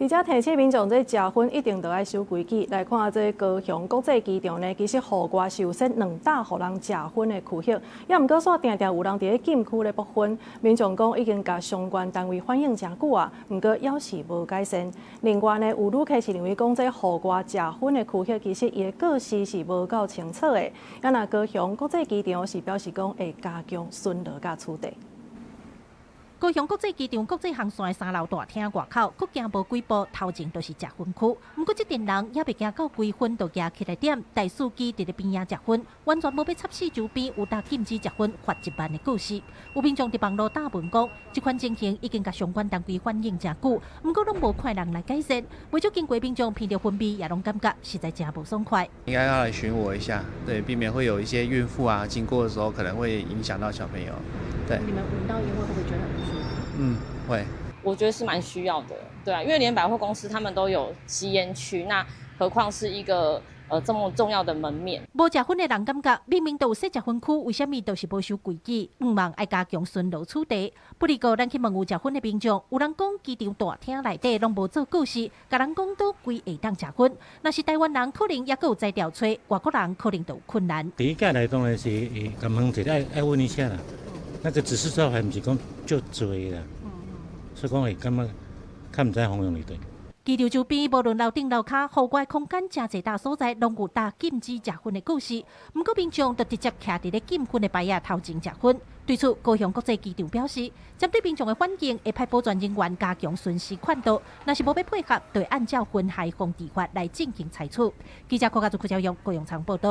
而且提醒民眾，這食薰一定著愛守規矩。來看這高雄國際機場呢，其實戶外是有設兩搭予人食薰的區域，也毋過煞定定有人佇咧禁區咧爆薰。民眾講已經共相關單位反映誠久啊，毋過猶是無改善。另外呢，有旅客是認為講這戶外食薰的區域其實伊的告示是無夠清楚的。啊，若高雄國際機場是表示講會加強巡邏佮取締。高雄國際機場國際航線的三樓大廳外口，閣行無幾步，頭前就是食薰區。毋過這陣人猶未驚到規薰就蜈起來點，帶手機佇咧邊仔食薰，完全無欲插四周邊有搭禁止食薰罰1萬的告示。有民眾佇網路打文講，這款情形已經共相關單位反映誠久，毋過攏無看人來改善。袂少經過民眾聞著薰味，也攏感覺實在誠無爽快。應該要來巡邏一下，對，避免會有一些孕婦啊經過的時候可能會影響到小朋友。對。你們聞到煙味會不會覺得很不舒服？嗯，會。我覺得是蠻需要的，對啊，因為連百貨公司他們都有吸煙區，那何況是一個這麼重要的門面。無食薰的人感覺，明明都有設食薰區，為啥物都是無守規矩？向望愛加強巡邏取締。不過，咱去問有食薰的民眾，有人講機場大廳內底攏無做告示，共人講佗位會當食薰。若是台灣人可能猶閣有才調揣，外國人可能就有困難。第一個來當然是共問一下，愛問一下啦。那個指示招牌毋是講足濟啦，所以講會感覺較毋知方向佇佗。機場周邊無論樓頂樓跤，戶外空間誠濟搭所在，攏有搭禁止食薰的告示。毋過民眾就直接徛佇咧禁薰的牌仔頭前食薰。對此，高雄國際機場表示，針對民眾的反應，會派保全人員加強巡視勸導。若是無欲配合，就會按照薰害防治法來進行採取。記者郭家祖、柯昭勇高雄場報道。